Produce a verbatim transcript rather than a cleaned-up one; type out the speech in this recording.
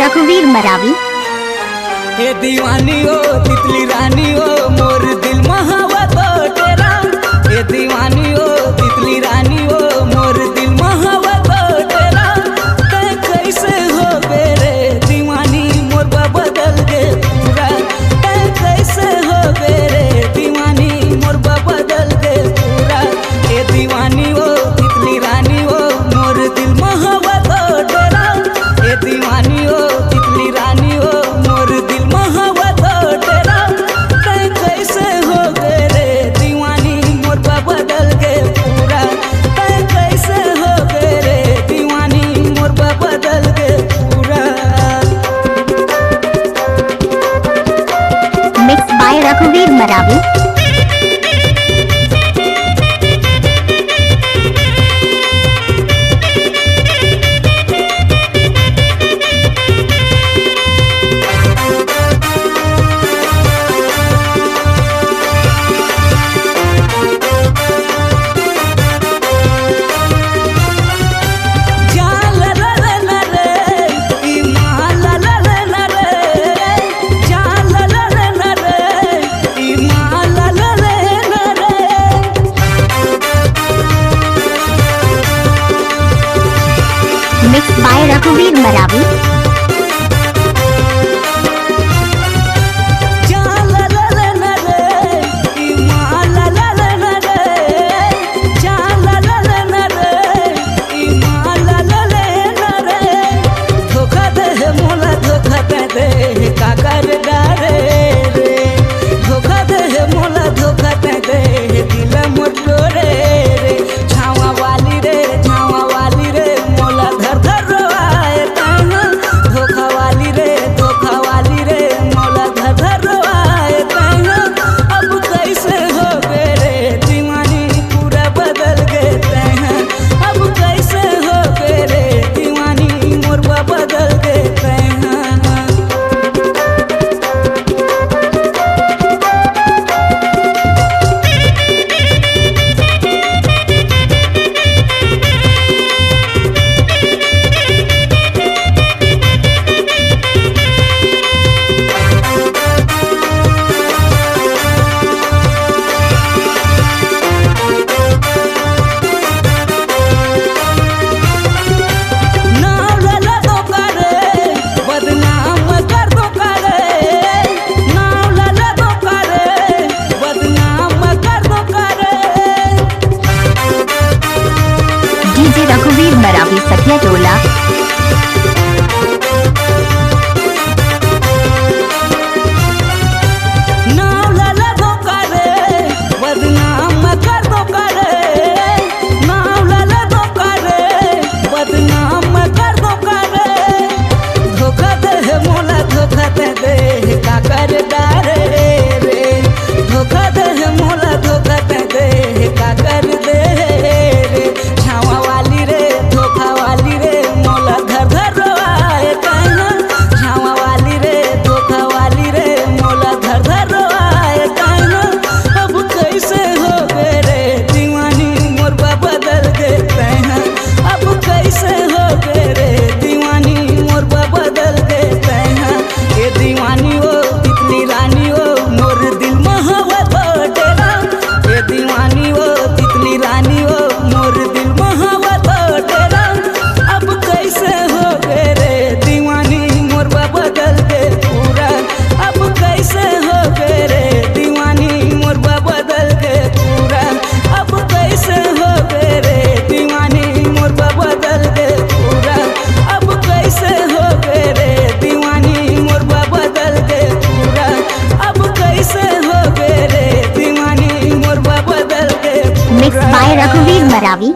रघुवीर मरावी। ए दीवानी ओ तितली रानी ओ, मोर दिल म हवा तो डेरा। ए दीवानी ओ तितली रानी ओ, मोर दिल म हवा तो डेरा। तैं कैसे होबे रे दीवानी, मोर बा बदल गे पूरा। तैं कैसे होबे रे दीवानी, मोर बा बदल गे पूरा। ए दीवानी ओ तितली रानी ओ, मोर दिल म हवा तो डेरा। ए दीवानी ओ तितली रानी ओ, मोर दिल म हवा तो डेरा। तैं कैसे होगे रे दीवानी, मोर बा बदल गे पूरा। तैं कैसे होगे रे दीवानी, मोर बा बदल गे पूरा। Mix by रघुवीर मरावी। Mix by रघुवीर मरावी। धोखा दे हे मोला, धोखा दे दे हे, का कर डारे रे। धोखा दे हे मोला, धोखा दे दे हे, दिल मोर तोरे रे। छावा वाली रे, छावा वाली रे, मोला धर धर रोवाए तैं। धोखा वाली रे, धोखा वाली रे, मोला धर धर रोवाए तैं। अब कैसे होबे रे दीवानी, पूरा बदल गे तैं। अब कैसे होबे रे दीवानी, मोर बा बदल गे तैं। नाम ला ला धोखा रे, बदनाम कर धोखा रे। नाम ला ला धोखा रे, बदनाम कर धोखा रे। DJ रघुवीर मरावी सखिया टोला। नाम ला ला धोखा रे, बदनाम कर धोखा रे। नाम ला ला धोखा रे, बदनाम कर धोखा रे। धोखा दे हे मोला, धोखा दे दे हे, का कर डारे रे। धोखा दे हे मोला, धोखा दे दे हे, का कर दे रे। छावा वाली रे, धोखा वाली रे, मोला धर धर रोवाए तैं। छावा वाली रे, धोखा वाली रे, मोला धर धर रोवाए तैं। अब कैसे होबे रे दीवानी, मोर बा बदल गे तैं। अब कैसे होबे रे दीवानी, मोर बा बदल गे तैं। ए दीवानी ओ तितली रानी ओ, मोर दिल म हवा तो डेरा। ए दीवानी ओ तितली रानी ओ, मोर दिल म हवा तो डेरा। अब कैसे होबे रे दीवानी, मोर बा बदल गे पूरा। अब कैसे होबे रे दीवानी, मोर बा बदल गे पूरा। अब कैसे होबे रे दीवानी, मोर बा बदल गे पूरा। अब कैसे होबे रे दीवानी, मोर बा बदल गे पूरा। अब कैसे होबे रे दीवानी, मोर बा बदल गे पूरा। Mix by रघुवीर मरावी।